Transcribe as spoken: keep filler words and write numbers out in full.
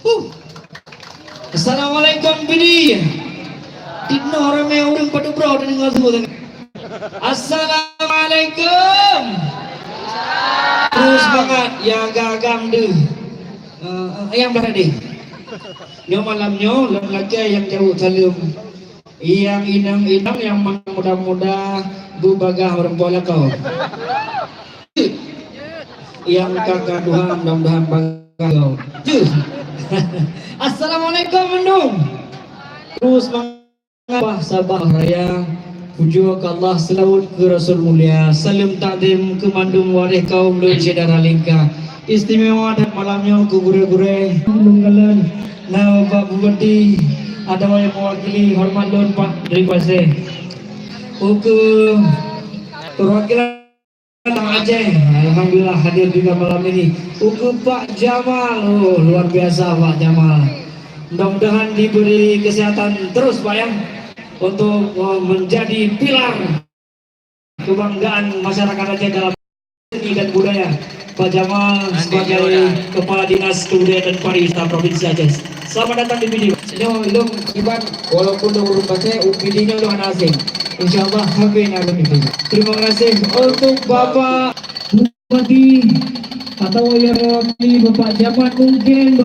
Huh. Assalamualaikum, Bidi. Tinoe ramé ureuëng padubroe teudeungoe su teuh. Assalamualaikum. Terus semangat, ya gagang deuh. Eh, eh, nyang blah deh. Nyoe malam nyoe, lôn lakée nyang jaweueb saleuem. Nyang inong-inong, nyang muda-muda, beubagaih ureuëng po lakoe. Nyang ka ka tuha, mudah-mudahan bagaih. Assalamualaikum mandum. Terus mengapa Sabah Raya? Pujoe keu Allah, seulaweuet keu Rasul Mulia, saleuem takzim keu mandum waréh kaum lôn syedara lingka. Istimewa that malam nyoe keu gurée-gurée lôn galak na Bapak Bupati atawa nyang mewakili hormat lôn Pak Tri Pasé. Ukeue perwakilan Aceh, alhamdulillah hadir juga malam ini. Ukeue Pak Jamal, oh, luar biasa Pak Jamal. Mudah-mudahan diberi kesehatan terus Pak ya, untuk, oh, menjadi pilar kebanggaan masyarakat Aceh dalam seni dan budaya. Pak Jamal sebagai Kepala Dinas Kebudayaan dan Pariwisata Provinsi Aceh. Selamat datang di Pidie. Nyoe lôn iban, walaupun lôn ureuëng Aceh, u Pidie nyoe lôn hana asing. Insya Allah, sampai na lôn Pidie. Terima kasih untuk Bapak Bupati atau yang mewakili Bapak Jamal mungkin.